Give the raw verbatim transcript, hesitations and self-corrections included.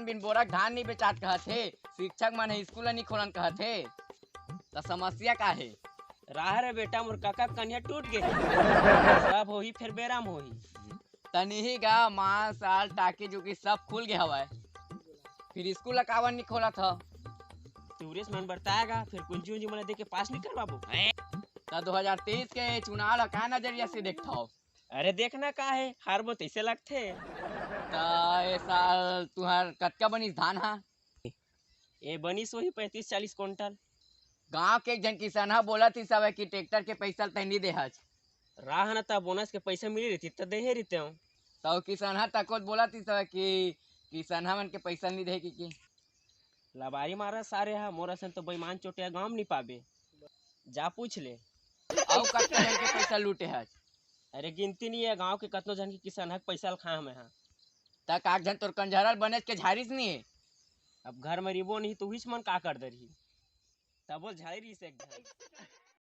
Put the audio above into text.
बिन बोरा के धान नहीं बेचात कहत हे, शिक्षक मन ह स्कूल नहीं खोलन कहत हे, त समस्या का हे? राह रे बेटा, मोर कका के कनिहा टूट गे, सब होही फेर बेरा म होही। तनिही गा, मां साल टाकी जुकी सब खुल गे हवय, फिर स्कूल ला काबर नहीं खोलत ह? टूरिस्ट मन बरताएगा, फिर कुंजी उंजी मन देके पास नहीं करवाबो। त दो हजार तेईस के चुनाव ला का नजरिया से देखथव? अरे देखना का हे, हारबो तैसे लगथे। त ए साल तुहार कतका बनिस धान हा? ए बनिस वही पैंतीस चालीस कुंटल। गांव के एक झन किसान हा बोलत ही सब कि ट्रैक्टर के पैसा ल तैं नहीं देहच। राह न त बोनस के पैसा मिली रहितिस त देहे रहितेंव। त किसान हा तको बोलत ही सब कि किसान हा मन के पैसा नहीं देहे कि, कि। लबारी मारा सारे हा, मोर असन तो बेईमान चोटिया गांव में नहीं पाबे। जा पूछ ले। अउ कतका झन के पैसा लूटे हच? अरे गिनती नहीं है, गांव के कतनो झन के किसान हक पैसा ल खाए हमें हा। त काक झन तोर कंझरल बनेच के झारिस नहीं है। अब घर में रिबो नहीं तो उहीच मन का कर दरही। तबो झारी रहिस एक झन।